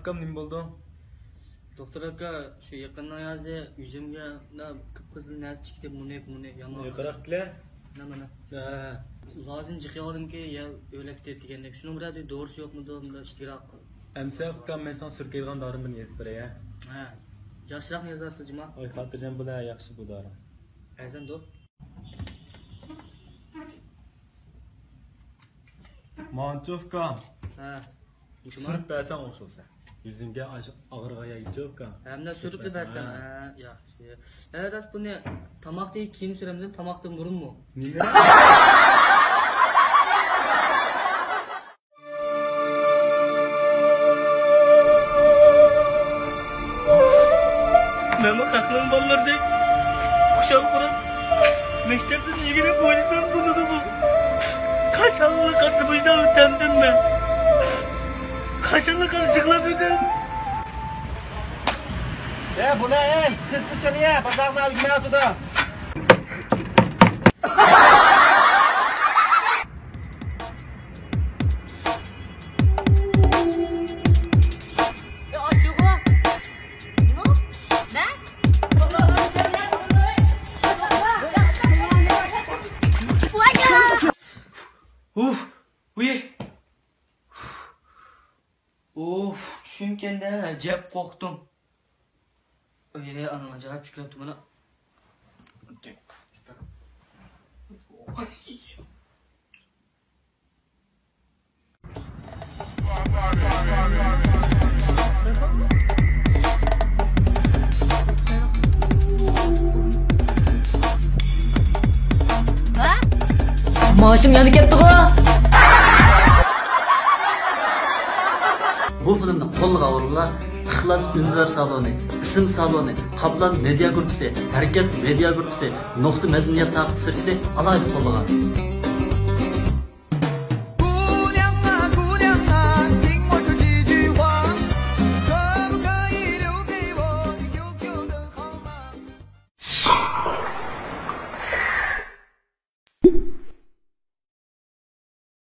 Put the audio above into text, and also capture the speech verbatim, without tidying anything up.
ئاكام نېمە بولدى؟ دوختۇر ئاكا، شۇ يېقىندا ھازىر يۈزۈمگە مۇنداق قىپقىزىل نەرسە چىقتى، مۇنۇ، مۇنۇ يامان. يېقىنراق كېلە. مانا، مانا. ھە. لازىم جىق يالدىمكى، يا ئۆلۈپ كېتىدۇ دېگەندەك. شۇنىڭ بىرەر دورىسى يوقمىدۇ، مۇنداق ئىچكىرەك. ئەمسە ئۇكام، مەن ساڭا سۈركەيدىغان دارىنى بىرنى يېزىپ بېرەي، ھە؟ ھە. ياخشىراقنى يازارسىز جۇما. ۋاي، خاتىرجەم بولە، ياخشى بۇ دارى. ئەرزاندۇ. مانچۇ ئۇكام. ھە. جۇما. سۈرۈپ بەرسەڭ ئوخشىسا. يۈزۈڭگە ئاش-، ئاغرىغان يەرگىچۇ ئۇكام. ھەمدە سۈرۈپلا بەرسەڭ. ھە. ھە، ياخشى. ھە، راست بۇنى تاماقتىن كېيىن سۈرەمدىم، تاماقتىن بۇرۇنمۇ؟ نېمە؟ مەنمۇ خەقنىڭ بالىلىرىدەك خۇشال-خۇرام مەكتەپتىن ئۆگىنىپ ئوينىسام بولىدىغۇ. قاچانلا قارىسا مۇشۇنداق ئۆتەمدىم مەن. قاچانلا قارىسا يىغلاپ ئۆتەم. ئە، بۇلار، ئەي، تېز چېچەن يە، بازارغا ئۈلگۈرمەي ئاتىدۇ. ئاچىغۇ. نېمە؟ مەن؟ ۋاي! ئۇھ، ئۇي. ئۇھ، چۈشۈمكەندە ئەجەب قورقتۇم. ئۆي ئانام ئاجايىپ چۈشكۈلەپتۇ مانا. ماشىم يەنە كەپتىغۇ! بۇ فىلىمنى قوللىغان ئورۇنلار ئىخلاس ئۈندىدار سالونى، ئىسىم سالونى، قاپلان مېدىيا گۇرۇپپىسى، ھەرىكەت مېدىيا گۇرۇپپىسى، نۇقتا مەدەنىيەت تارقىتىش شىركىتى ئالاھىدە قوللىغان.